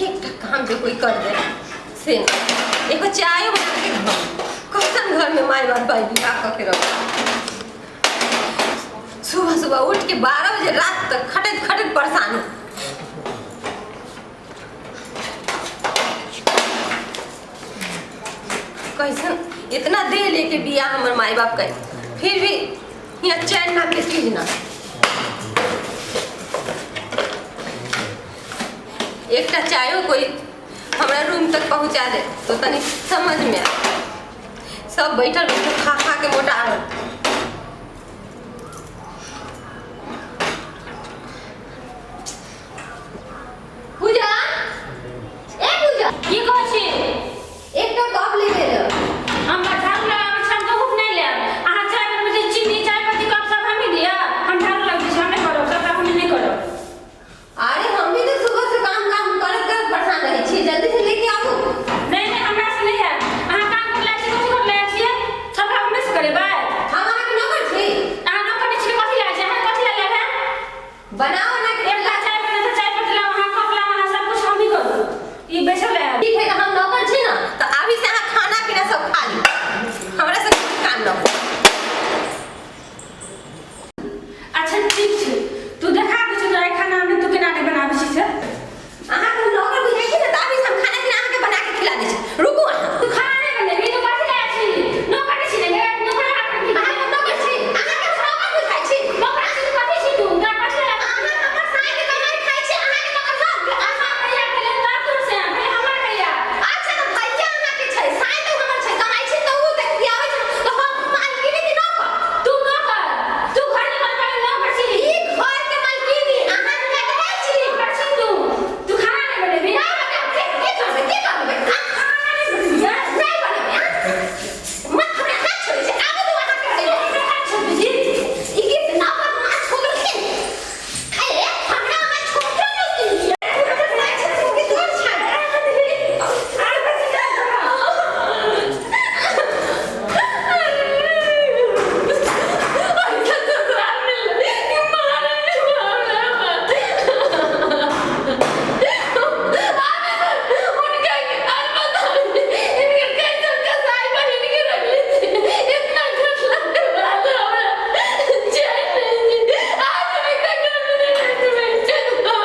एकटा काम जे कोई कर दे से नहि। एगो चायो बना के घर कैसन घर में माय बाप भाई बियाह कऽ के रख। सुबह सुबह उठ के 12 बजे रात तक खटैत खटैत परेशान हो। कैसन इतना दे लेके बियाह हमर माय बाप के, फिर भी यहाँ चैन नाम के चीज ना। एकटा चायो कोई हमरा रूम तक पहुंचा दे तो तनी समझ में आ। सब बैठल बैठल खा खा के मोटा गल। पूजा, ए पूजा, की कहै छी? एकटा कप ले ले। हम झाड़ू लगाबै छी, हम गहूम नहि लेब। अहाँ चाय बनबै छी, चीनी चाय पत्ती कप सब हमही दिअ। हम झाड़ू लगबै छी, हम नहि करब सबटा, हमही नहि करब। अरे हम भी तो सुबह से काम काम करत करत परेशान रहै छी, जल्दी से लेके आबू। नहि नहि, हमरा से नहि हैत। अहाँ काम कर लै छी, कथी कर लै छियै? सबटा हमरे से करेबै? हम अहाँके नौकर छी? अहाँ नौकर नहि छी, कथी लै छी? अहाँ कथी लै लेब? बनाओ ना के। एकटा चाय बना तऽ चाय पत्ती लाउ अहाँ, कप लाउ अहाँ, सब कुछ हमही करू। ई बैसल है। ठीक है, हम नौकर छी ना, तो अभी से अहाँ खाना पीना सब खा ली, हमरा से काम न हो। अच्छा ठीक छै, तू देखा दै छी तोरा खाना में तू केना नहि बनाबै छी से। अहाँके हम नौकर बुझाइ छी ना, तऽ अभी से हम खाना पीना अहाँके बना के खिला दै छी। रुकू अहाँ। तू खाना नहि बनेबही तू कथी लै छी? नौकर छी ने, नौकर हाथ अहाँ हम नौकर छी? अहाँके हम नौकर बुझाइ छी? नौकर छी तू, कथी छी तू? तोरा कथी लै? अहाँ हमर साई के कमाई खाइ छी, अहाँके नौकर हम? अहाँ भैया भेलै तब तोर से पहिले हमर भैया। अच्छा तऽ भैया अहाँके छै, साई तऽ हमर छै, कमाइ छै तऽ उ तऽ खियाबै छै, तऽ हम मालकिनी की नौकर? तू नौकर, तू घर के मालकिनी नौकर छी। ई घर के मालकिनी अहाँ कहे छी? नौकर छी तू, तू खाना नहि बनेबही? नहि बनाबै, की करबै, की करबै? खाना नहि बनेबही? नहि बनेबै। मत हमरा हाथ छोड़ै छै, आबू दू अहाँके। तू हमरा हाथ छोड़बिही? ई कितना बदमाश हो गेलखिन। अरे हमरा अहाँ छोड़ो नहि।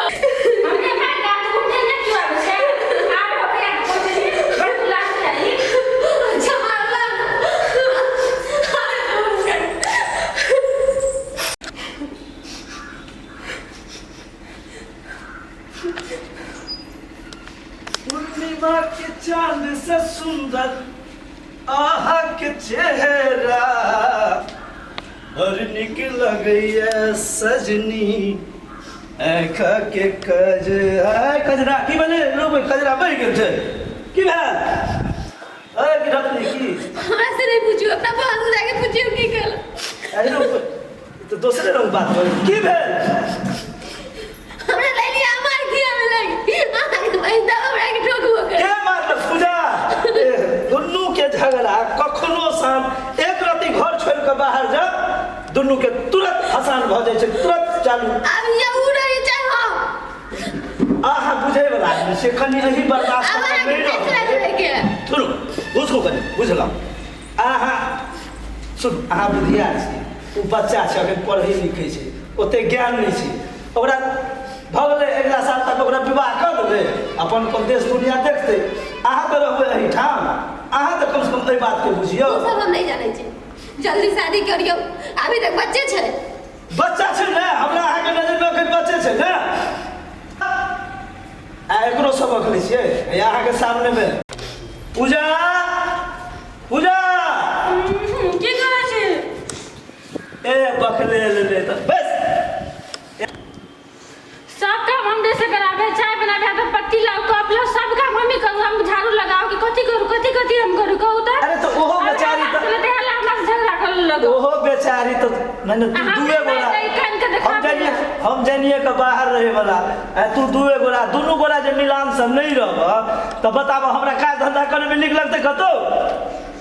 हमरे भाई दाँत घूमते नहि क्यों आबै छै? आब हो भैया के पहुँचलियै, बड़ गुलाब चाही। पूर्णिमा के चांद से सुंदर आहा के चेहरा और निक लगैया सजनी आँखा के कज आय कजरा। की भेलै रोबै? कजरा बढ़ि गेल छै? की भेल? अय की रखनी की? हमरा से नहीं पूछियो, अपना बहन से जाके पूछियो की कहल। अरे रोबै तऽ दोसरे रंग बात भेल। की भेल? हमरा ले लिया मार किया में लगी अहाँके बहिन तब हमरा के ठोकबो कर। के मारलक पूजा? ए, दुनू के झगड़ा कखनो शाम एक रति घर छोड़ के बाहर जा, दुनू के तुरंत हसान भऽ जाइ छै, तुरंत चालू। आब या उ रही चाहे हम। अहाँ बुझै वाला आदमी से कनि एही बर्दाश्त आब कऽ अहाँके नहि फैसला रहबै। करैके है। सुनू, उसको कनि बुझलहुँ। अहाँ सुनू, अहाँ बुधियार छी, ओ बच्चा छै, अखन पढ़ै लिखै छै, ओते ज्ञान नहि छै ओकरा। भऽ गेलै, अगिला साल तक ओकरा विवाह कऽ देबै, अपन अपन देश दुनिया देखतै। अहाँ तऽ रहबै एहिठाम, अहाँ तऽ कमसँ कम एहि बातके बुझियौ। ओ सब हम नहीं जानै छी, जल्दी शादी करियौ, अभी तक बच्चे छै। बच्चा छै ने, हमरा अहाँके नजरिमे अखन बच्चे छै ने। आ एकरो सबक लै छियै अहाँके सामनेमे। पूजा, पूजा। की कहै छी? ए बकले ले तऽ बस। सब काम हमरे से कराबे, चाय बनाबे तऽ पत्ती लाउ, कप लाउ, सब काम हमही करू। हम झाड़ू लगाउ कि कथी करू? कथी कथी हम करू, कहू तऽ? अरे तऽ ओहो बेचारी तऽ तऽ हमरा से झगड़ा कर लगो। ओहो बेचारी तऽ नहि नहि, तू अहाँ दुए गोरा नहि कान के देखा हम जानिए, दिअ। हम जानिए के बाहर रहे वाला, आ तू दुए गोरा, दुनू गोरा जे मिलान से नहीं रहब तऽ बताब हमरा काज धंधा करे में नीक लगतै कतौ?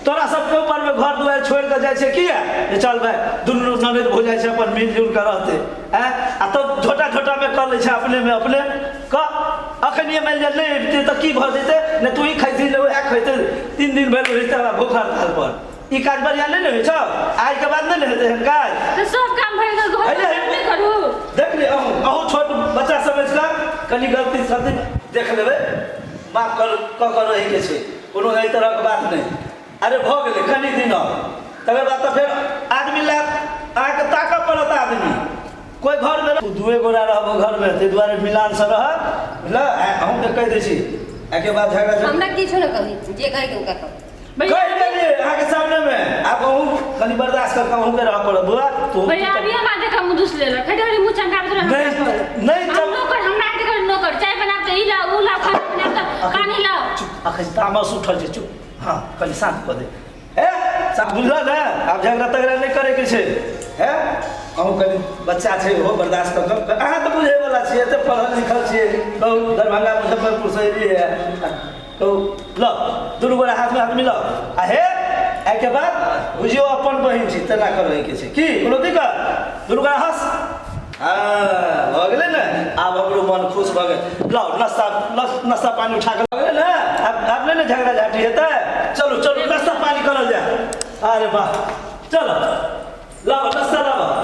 तोरा सबके ऊपर में घर दुआरि छोड़ि कऽ जाइ छै किया जे चल भाई दुनू ननैद हो जाइ छै, अपन मिलजुल कऽ रहतै। आँय, आ तब झोटा झोटा में कऽ लै छै अपने में अपने कऽ। अखन ये मानि लिअ नहि अबितै तऽ की भऽ जेतै ने तू ही खैती ने उएह खैतै 3 दिन भरि रहितै हमरा भूख हड़ताल पर ई काज बढ़िआँ नहि ने होइ छौ आइके बाद नहि ने हेतै एहन काज तऽ सब काम भरि गेल घर अरे, नहि करू देख ले अहूँ अहूँ छोट बच्चा समझ कऽ कनि गलती सलती देख लेबै माफ कर कऽ कऽ रहैके छै कोनो एहि तरहके बात नहि अरे भऽ गेलै कनि दिन आओर तकर बाद तऽ फेर आदमी लए अहाँके ताकऽ पड़त आदमी कोइ घरमे तू दुए गोरा रहबो घरमे ताहि दुआरे मिलानसँ रह बुझलऽ अहूँके कहि दै छी एहिके बाद झगड़ा हमरा किछो नहि कही जे कहे के ओकरा कहू भैया कहि देलियै अहाँके सामनेमे आब अहूँ कनि बर्दाश्त कऽ कऽ अहूँके रहऽ पड़त बुआ तू भैया अभी हमरा देख मुँह दुस लेलक हे ढेरी मुँह चमकाबैत रह नहि नहि हम नौकर हमरा देख नौकर चाय बनाब तऽ ई लाओ ऊ लाओ खाना बनाब तऽ पानी लाओ चुप अखन तामस उठल छै चुप हँ कनि शान्त कऽ दे हे बुझल ने आब झगड़ा तगड़ा नहि करैके छै हे अहूँ कनि बच्चा छै ओहो बर्दाश्त कऽ कऽ अहाँ तऽ बुझैवला छियै एते पढ़ल लिखल छियै कहू दरभंगा मुजफ्फरपुरसँ एलियै कहू ल दुनू गोरा हाथमे हाथ मिलाउ आ हे एहिके बाद बुझियौ अपन बहिन छी तेना करैके छै की कोनो दिक्कत दुनू गोरा हँस हँ भऽ गेलै ने आब हमरो मन खुश भऽ गेल लाउ नाश्ता नाश्ता पानी उठा कऽ भऽ गेलै ने आब आब नहि ने झगड़ा झाँटी हेतै चलू चलू नाश्ता पानी करल जाय अरे वाह चलो लाउ।